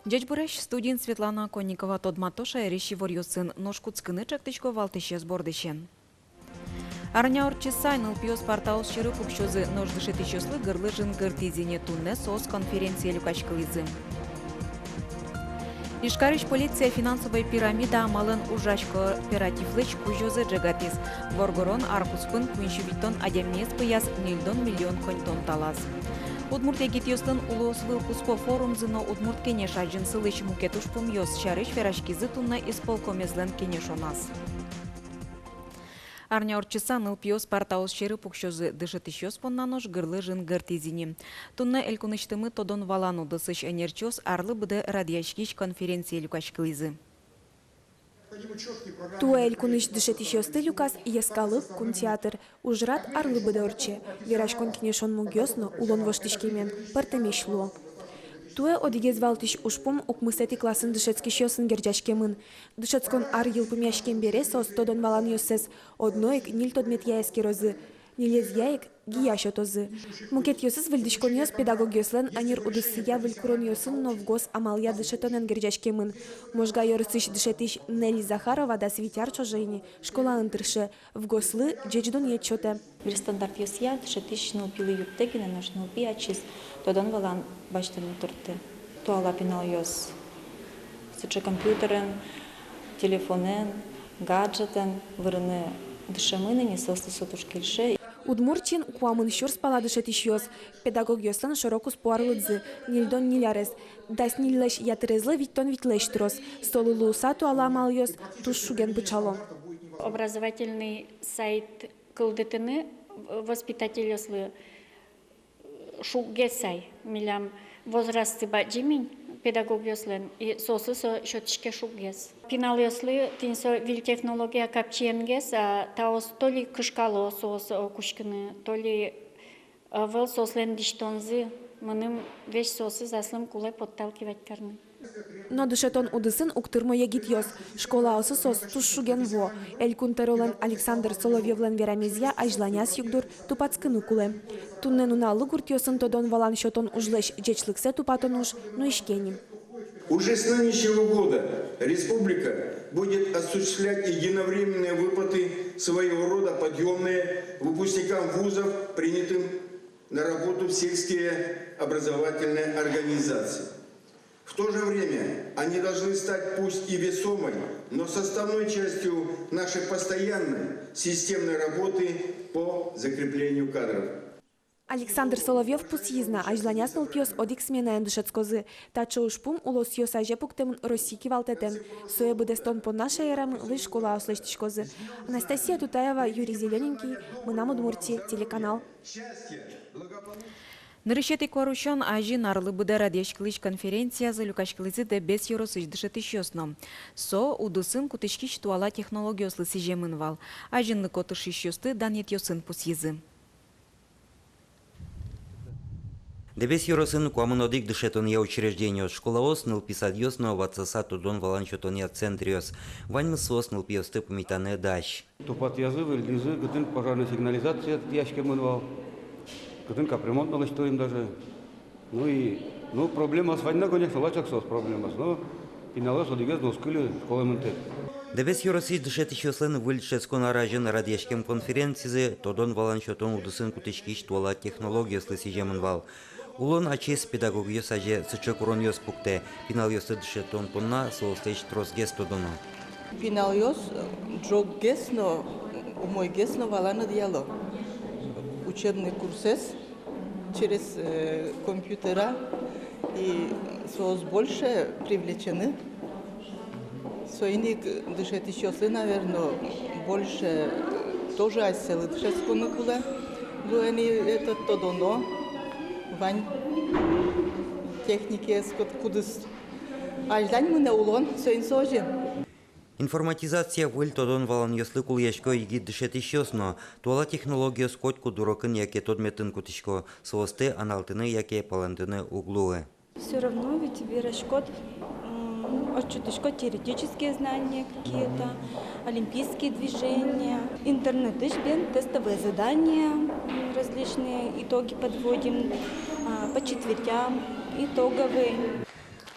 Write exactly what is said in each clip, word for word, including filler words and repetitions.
Ӟечбуресь! Студиын Светлана Конникова. Тодмато шаерысь иворъёсын. Нош кутскыны ӵектӥсько валтӥсез бордысен. Арня ортчыса нылпиос партаос сьӧры пуксёзы, нош дышетӥсьёслы гырлы жингыртӥз ини. Туннэ соос конференцие люкаськылӥзы. Ижкарысь полиция финансовой пирамида амалэн ужась кооперативлэсь кузёзэ ӝегатӥз. Воргорон ар куспын куинь сю витьтон адямиез пӧяз, ньыльдон миллион коньдон талаз. Удмурт егитъёслэн улосвылкуспо форумзы но Удмурт Кенеш азьын сылӥсь мукет ужпумъёс сярысь вераськизы туннэ исполкомезлэн кенешоназ. Арня ортчыса нылпиос партаос сьӧры пуксёзы, дышетӥсьёс понна нош гырлы жингыртӥз ини. Туннэ элькунысьтымы тодон-валан удысысь ӧнерчиос арлы быдэ радъяськись конференцие люкаськылӥзы. Туэ элькунысь дышетӥсьёсты люказ йӧскалык, кун театр. Ужрад арлы быдэ ортче. Вераськон-кенешон мугъёс но улон воштӥськемен пӧртэмесь луо. Туэ одӥгез валтӥсь ужпум укмысэтӥ классын дышетскисьёсын герӟаськемын. Дышетскон ар йылпумъяськем бере соос тодон-валанъёссэс одно ик ньыль тодметъя эскерозы, ньылезъя ик гия сётозы. Мукетъёсыз выльдӥськонъёс педагогъёслэн ӧнер удысъя выль куронъёсын но вгос амалъя дышетонэн герӟаськемын. Можга ёросысь дышетӥсь Нелли Захарова дас вить ар ӵоже ини школаын тырше, вгослы ӟеч дунъет сётэ. Выль стандартъёсъя дышетӥсь нылпилы юрттэ гинэ, нош нылпи ачиз тодон-валан басьтыны туртты. Туала пиналъёс сыӵе компьютерен, телефонэн, гаджетэн вырыны дышемын ини, соослы со туж кельше. Удмуртиын куамын сюрс пала дышетӥсьёс, педагогъёслэн шоро-куспо арлыдзы ньыльдон ньыль арес, дас ньыльлэсь ятырезлы витьтон витьлэсь трос. Солы луыса туала амалъёс туж шуген пыӵало. Образовательный сайт кылдытыны воспитательёслы шуггес ай, милям возрастсы бадӟым ини педагогъёслэн, и соослы со сётӥське шуггес. Пиналъёслы тӥни со выль технология капчиенгес, а таос то ли кышкало соос, о, кутскыны, то ли ӧвӧл соослэн дӥсьтонзы, мыным весь соосыз аслым кулэ подталкивать карыны. Но дышетон удысын уг тырмо егитъёс. Школаосы соос туж шуген вуо. Элькун тӧролэн Александр Соловьёвлэн верамезъя, азьланяз югдур тупатскыны кулэ. Туннэ нуналлы гуртъёсын тодон-валан сётон ужлэсь ӟечлыксэ тупатон уж нуиське ини. Уже с нынешнего года республика будет осуществлять единовременные выплаты, своего рода подъёмные, выпускникам вузов, принятым на работу в сельские образовательные организации. В то же время они должны стать пусть и весомой, но составной частью нашей постоянной системной работы по закреплению кадров. Александр Соловьёв пусйиз на, азьланяз нылпиос одӥг сменаен дышетскозы. Таӵе ужпум улосъёс азе пуктэмын Россия кивалтэтэн. Сое быдэстон понна шаерамы выль школаос лэсьтӥськозы. Анастасия Тутаева, Юрий Зелёненький, «Мынам Удмуртие» телеканал. Нырысетӥ куарусён азьын арлы быдэ радъяськылӥсь конференциязы люкаськылӥзы Дэбес ёросысь дышетӥсьёс но. Со удысын кутӥськись туала технологиослы сӥземын вал. Азинлыко тыршисьёсты данъетъёсын пусйизы. Дэбес ёросын куамын одӥг дышетонъя учреждениос: школаос, нылпи садъёс но ватсаса тодон-валан сётонъя центръёс. Ваньмыз соос нылпиосты пумитаны дась. Тупатъязы, выльдӥзы, кытын пожарной сигнализация тӥяськемын вал, кытын капремонт но лэсьтылӥм даже. Ну и, ну, проблемаос вань на, конечно, лачак соос проблемаос, но пиналъёс одӥгез но уз кыльы школае мынтэк. Дэбес ёросысь дышетӥсьёслэн выль дышетскон ар азьын радъяськем конференцизы тодон-валан сётон удысын кутӥськись туала технологиослы сӥземын вал. Улон ачиз педагогъёс азе сыӵе куронъёс пуктэ: пиналъёсты дышетон понна соослэсь тросгес тодоно. Пиналъёс, э, ӝоггес но, умойгес но валаны дыръяло учебный курсэз через, э, компьютера, и соос больше привлечены. Соин ик дышетӥсьёслы, наверно, больше, э, тоже асьсэлы дышетскыны кулэ. Луэ ни этот тодоно, вань техникаез, куд-, кудӥз азьлань мынэ улон, соин со озьы. Информатизация выль тодон-валанъёслы кулэясько егит дышетӥсьёс но. Туала технологиос котькуд урокын яке тодметын кутӥсько, соосты аналтыны яке палэнтыны уг луы. Всё равно ведь вераськод, м, отчётӥськод теоретические знания какие-то, олимпийские движения, интернетысь бен тестовые задания, м, различные итоги подводим, а, по четвертям, итоговый.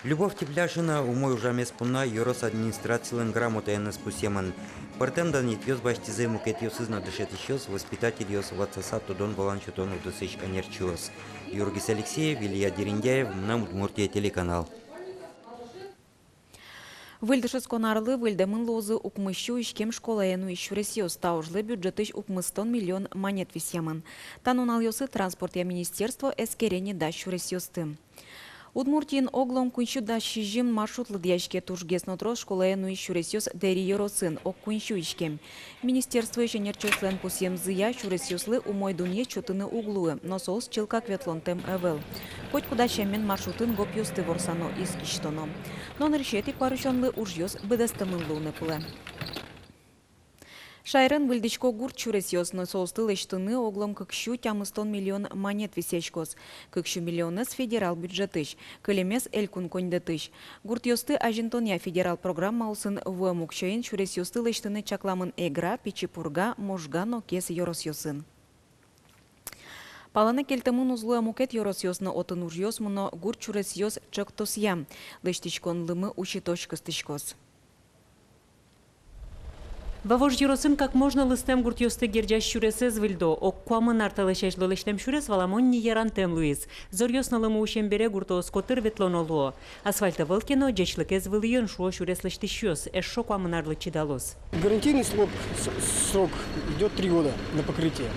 Любовь Тепляшина умой ужамез понна ёрос администрацилэн грамотаеныз пусъемын. Пӧртэм данъетъёс басьтӥзы мукетъёсыз но дышетӥсьёс, воспитательёс, ватсаса тодон-валан сётон удысысь ӧнерчиос. Юргис Алексеев, Илья Дерендяев, «Мынам Удмуртие» телеканал. Выль дышетскон арлы выльдэмын луозы укмыс сю иськем школае нуись сюресъёс. Та ужлы бюджетысь укмыстон миллион манет висъямын. Та нуналъёсы транспортъя министерство эскере ни дас сюресъёсты. Удмуртиын оглом куинь сю дас сизьым маршрут лыдъяське. Тужгес но трос школае нуись сюресъёс Дэри ёросын, ог куинь сю иськем. Министерствоысь ӧнерчиослэн пусъемзыя, сюресъёслы умой дунъет сётыны уг луы, но соос чылкак ветлонтэм ӧвӧл. Котькуд сямен маршрутын гопъёсты ворсано, из кисьтоно. Но нырысетӥ куарусёнлы ужъёс быдэстэмын луыны кулэ. Шаерын выльдӥсько гурт сюресъёс, но соосты лэсьтыны оглом кык сю тямыстон миллион манет висъяськоз. Кык сю миллионэз федерал бюджетысь, кылемез элькун коньдэтысь. Гуртъёсты азинтонъя федерал программаосын вуэм уксёен сюресъёсты лэсьтыны чакламын Эгра, Пичи Пурга, Можга но Кез ёросъёсын. Палэнэ кельтэмын уз луэ мукет ёросъёс но, отын ужъёс мыно гурт сюресъёс ӵектосъя. Лэсьтӥськон лымы усьытозь кыстӥськоз. Вавож ёросын как можно лыстэм гуртъёсты герӟась сюресэз выльдо. Ог куамын ар талэсь азьло лэсьтэм сюрес валамон ни ярантэм луиз. Зоръёс но лымы усем бере гуртоос котыр ветлоно луо. Асфальт ӧвӧл ке но, ӟечлыкез вылӥын, шуо сюрес лэсьтӥсьёс, эшшо куамын арлы чидалоз. Гарантийный срок, с-, срок идёт три года на покрытие.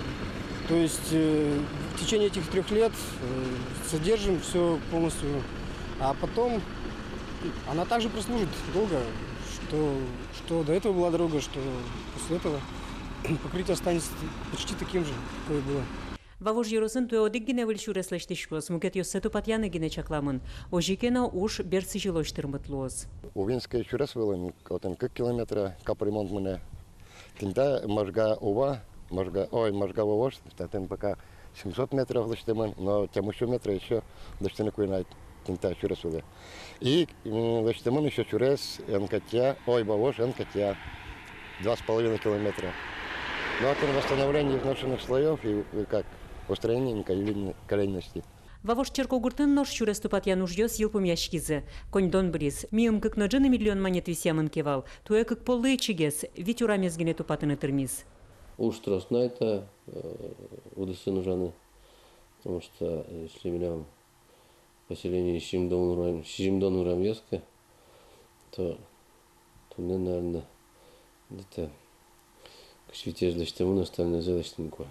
То есть, э, в течение этих трёх лет, э, содержим всё полностью, а потом она также прослужит долго, что, что до этого была дорога, что после этого. Покрытие останется почти таким же, какое было. Вавож ёросын туэ одӥг гинэ выль сюрес лэсьтӥськоз, мукетъёссэ тупатъяны гинэ чакламын. Озьы ке но, уж бер сӥзьылозь тырмыт луоз. Увинский сюрес вылын, отын кык километра капремонт мынэ. Тӥни та Можга-Ува, Можга, ой, Можга-Вавож, татын пока семьсот метров лэсьтэмын, но тямыс сю метра ещё лэсьтыны кулэ на тӥни та сюрес вылэ. И, м, лэсьтэмын ещё сюрес Энкатья, ой, Вавож, Энкатья, два с половиной километра. Но это восстановление изношенных слоёв и, и как устранение неколейно-, колейности. Вавож черкогуртын нош сюрес тупатъян ужъёс йылпумъяськизы. Коньдон быриз. Миым кык но ӝыны миллион манет висъямын ке вал, туэ кык поллы ичигес, вить урамез гинэ тупатыны тырмиз. Уж трос на та, э, удысын ужаны. Потому что, э, если милям поселение сизьымдон урам, сизьымдон урамъёс ке, то туннэ, наверно, где-то кызь витез лэсьтэмын, остальнойзэ лэсьтыны кулэ.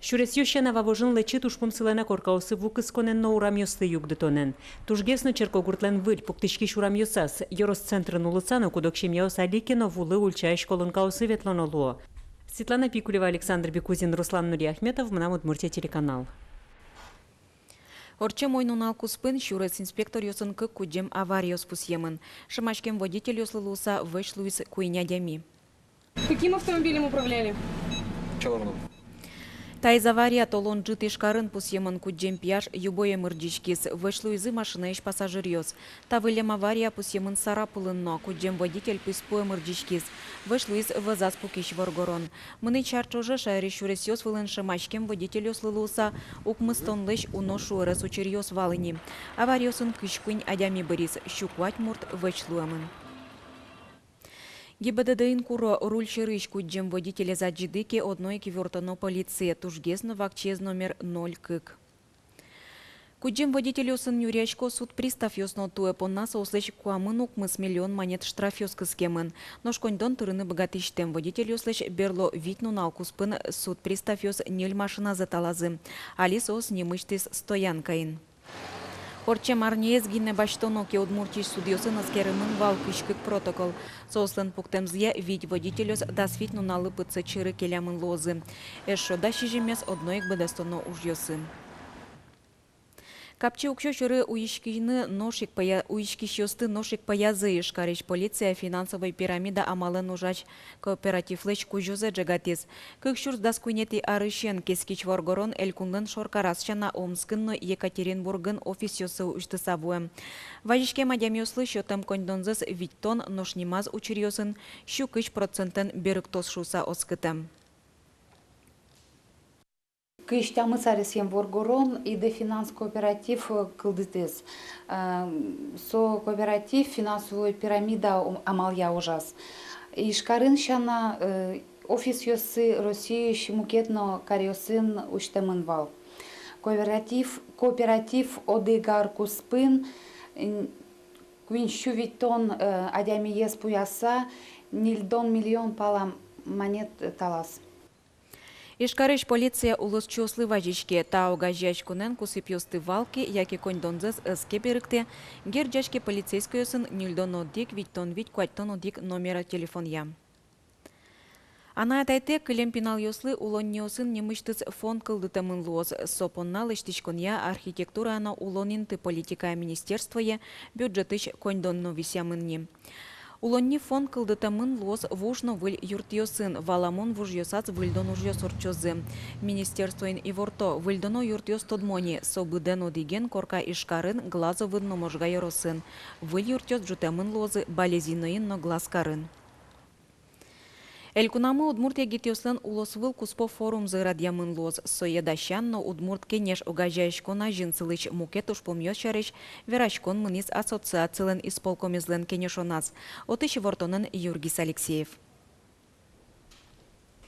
Сюресъёс сяна Вавожын лэчыт ужпум сылэ на коркаосы ву кысконэн но урамъёсты югдытонэн. Тужгес но черкогуртлэн выль пуктӥськись урамъёсаз. Ёрос центрын улыса но куд-ог семьяос али ке но вулы ульчаысь колонкаосы ветлоно луо. Светлана Пикулева, Александр Бекузин, Руслан Нуриахметов, «Мынам Удмуртие» телеканал. Ортчем уйнунал куспын сюрес инспекторъёсын кык кудӟем авариос пусъемын. Шӧмаськем водительёслы луыса вӧсь луиз куинь адями. Каким автомобилем управляли? Чёрным. Таиз авария толон ӝыт Ижкарын пусъемын. Кудӟем пияш юбое мырӟиськиз, вӧсь луизы машинаысь пассажиръёс. Та выллем авария пусъемын Сарапулын но. Кудӟем водитель писпуэ мырӟиськиз, вӧсь луиз вӧзаз пукись воргорон. Мынӥсь ар ӵоже шаерысь сюресъёс вылын шӧмаськем водительёслы луыса укмыстонлэсь уно шуэрес учыръёс вал ини. Авариосын кызь куинь адями быриз, сю куать мурт вӧсь луэмын. ГИБДД-ын куро: руль сьӧрысь кудӟем водителез адӟиды ке, одно ик ивортоно полицие, тужгес но вакчиез номер ноль кык. Кудӟем водительёсын нюръясько суд приставъёс но. Туэ понна соослэсь куамын укмыс миллион манет штрафъёс кыскемын. Нош коньдон тырыны быгатӥсьтэм водительёслэсь берло вить нунал куспын суд приставъёс ньыль машиназэ талазы. Али соос нимысьтыз стоянкаын. Ортчем арняез гинэ басьтоно ке, Удмуртиысь судъёсын эскеремын вал кызь кык протокол. Соослэн пуктэмзыя вить водительёс дас вить нуналлы пытсэт сьӧры келямын луозы. Эшшо дас сизьымез одно ик быдэстоно ужъёсы. Капчи уксё сьӧры уиськисьёсты нош ик пӧя-, уиськисьёсты нош ик пӧязы. Ижкарысь полиция финансовой пирамида амалэн ужась кооперативлэсь кузёзэ ӝегатӥз. Кык сюрс дас куинетӥ арысен кескич воргорон элькунлэн шоркараз сяна Омскын но Екатеринбургын офисъёссы усьтыса вуэм. Вазиськем адямиослы сётэм коньдонзэс витьтон, нош нимаз учыръёсын сю кызь процентэн берыктоз шуыса оскытэм. Кызь тямыс аресъем воргорон «Идэфинанс» кооператив кылдытӥз. Со кооператив финансовой пирамида амалъя ужаз. Ижкарын сяна, офисъёссы Россиысь мукет но каръёсын усьтэмын вал. Кооператив, кооператив одӥг ар куспын куинь сю витьтон адямиез пуяса, ньыльдон миллион пала манет талаз. Ижкарысь полиция улосчиослы вазиське: та огазеяськонэн кусыпъёсты валэктэ яке коньдонзэс ӧз ке берыктэ, герӟаське полицейскойёсын ньыльдон одӥг, витьтон вить, куатьтон одӥг номеро телефонъя. Анай-атайтэк кылем пиналъёслы улонниосын нимысьтыз фонд кылдытэмын луоз. Со понна лэсьтӥськонъя, архитектурая но улон инты политикая министерствое бюджетысь коньдон но висъямын ни. Улонни фонд кылдытэмын луоз вуж но выль юртъёсын. Валамон, вужъёсаз выльдон ужъёс ортчозы. Министерствоын иворто: выльдоно юртъёс тодмо ни, со быдэн одӥген корка Ижкарын, Глазовын но Можга ёросын. Выль юртъёс ӝутэмын луозы Балезиноын но Глазкарын. Элькунамы удмурт егитъёслэн улосвыл куспо форумзы радъямын луоз. Сое дасян но «Удмурт кенеш» огазеяськон азьын сылӥсь мукет ужпумъёс сярысь вераськон мынӥз ассоциацилэн исполкомезлэн кенешоназ. Отысь ивортонэн Юргис Алексеев.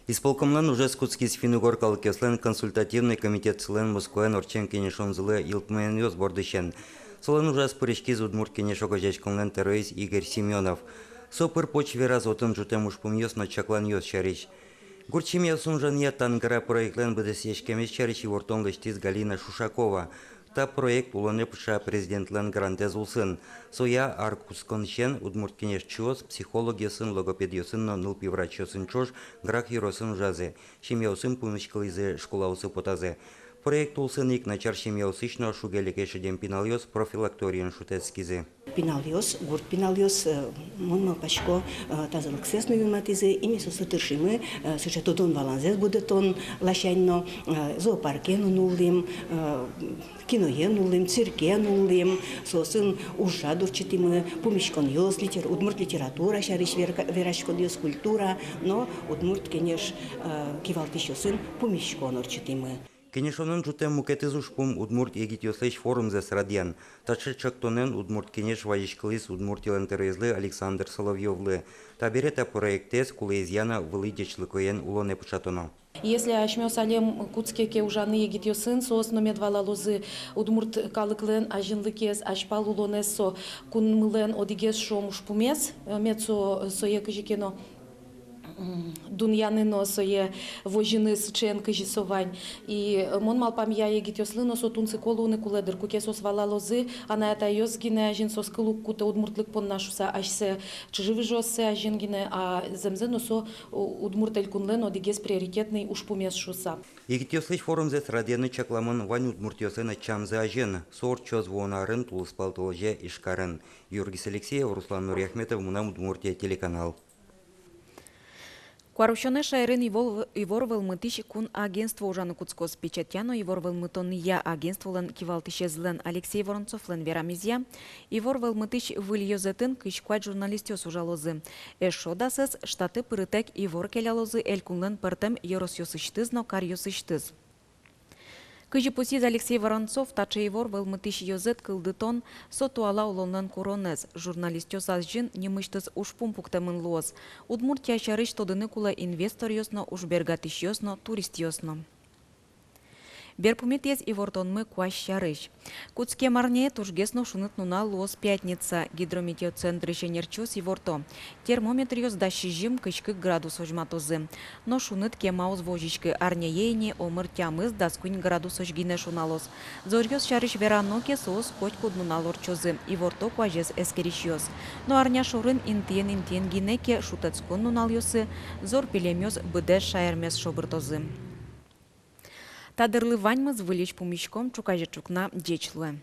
Исполкомлэн ужез кутскиз финн-угор калыкъёслэн консультативной комитетсылэн Москваын ортчем кенешонзылы йылпумъянъёс бордысен. Солэн ужаз пыриськиз «Удмурт кенеш» огазеяськонлэн тӧроез Игорь Семёнов. Со пыр-поч вераз отын ӝутэм ужпумъёс но чакланъёс сярысь. Гурт семьяосын ужанъя «Тангыра» проектлэн быдэсъяськемез сярысь ивортон лэсьтӥз Галина Шушакова. Та проект улонэ пыӵа президентлэн грантэз улсын. Соя ар кутсконысен «Удмурт кенешчиос» психологъёсын, логопедъёсын но нылпи врачъёсын ӵош Грах ёросын ужазы, семьяосын пумиськылӥзы, школаосы потазы. Проект улсын ик начар семьяосысь но шуге-леке шедем пиналъёс профилакториын шутэтскизы. Пиналъёс, гурт пиналъёс, э, мон малпасько, э, тазалыксэс но юнматӥзы, и ми соослы тыршимы, э, сыӵе тодон-валанзэс будэтон ласянь но, э, зоопаркен но нуллӥм, э, киноен нуллӥм, циркен нуллӥм, соосын ужрад ортчытӥмы, пумиськонъёс, литер-, удмурт литература сярысь верка-, вераськонъёс, культура но «Удмурт кенеш», э, кивалтӥсьёсын пумиськон ортчытӥмы. Кенешонын ӝутэм мукетыз ужпум — удмурт егитъёслэсь форумзэс радъян. Таӵе ӵектонэн «Удмурт кенеш» вазиськылӥз Удмуртилэн тӧроезлы Александр Соловьёвлы. Табере та проектэз кулэезъя но вылӥ ӟечлыкоен улонэ пыӵатоно. Если асьмеос алем кутске ке ужаны егитъёсын, соос но мед валалозы удмурт калыклэн азинлыкез, азьпал улонэз, со кунмылэн одӥгез, шуом, ужпумез, э, мед со, сое кызьы ке но, м, дунъяны но сое возьыны сыӵеен, кызьы со вань. И, э, мон малпамъя, егитъёслы но со тунсыко луыны кулэ, дыр, куке соос валалозы, анай-атайёс гинэ азьын соос кыл уг кутэ удмуртлык понна шуса, асьсэ чыжы-выжыоссэ азьын гинэ, а зэмзэ но со у-, Удмурт Элькунлэн одӥгез приоритетный ужпумез шуса. Егитъёслэсь форумзэс радъяны чакламын вань удмуртъёслэн ӧтчамзы азьын. Со ортчоз вуоно арын, тулыспал толэзе, Ижкарын. Юргис Алексеев, Руслан Нуриахметов, «Мынам Удмуртие» телеканал. Куарусёнэ шаерын ивол-, ивор вӧлмытӥсь кун агентство ужаны кутскоз. Печатья но ивор вӧлмытонъя агентстволэн кивалтӥсезлэн Алексей Воронцовлэн верамезъя, ивор вӧлмытӥсь выль ёзэтын кызь куать журналистъёс ужалозы. Эшшо дасэз штатэ пырытэк ивор келялозы элькунлэн пӧртэм ёросъёсысьтыз но каръёсысьтыз. Кызьы пусйиз Алексей Воронцов, таӵе ивор вӧлмытӥсь ёзэт кылдытон — со туала улонлэн куронэз. Журналистъёс азьын нимысьтыз ужпум пуктэмын луоз. Удмуртия сярысь тодыны кулэ инвесторъёс но, ужбергатӥсьёс но, туристъёс но. Берпуметӥез ивортонмы куазь сярысь. Кутскем арняе тужгес но шуныт нунал луоз пятница. Гидрометеоцентрысь ӧнерчиос иворто: термометръёс дас сизьым — кызь кык градус возьматозы. Но шуныт кема уз возиськы, арняе ини омыр тямыс — дас куинь градусозь гинэ шуналоз. Зоръёс сярысь верано ке, соос котькуд нунал ортчозы, иворто куазез эскерисьёс. Но арня шорын интыен-интыен гинэ ке, шутэтскон нуналъёсы зор пилемъёс быдэс шаермес шобыртозы. Та дырлы ваньмыз. Выльысь пумиськом ӵуказе ӵукна. Ӟеч луэ.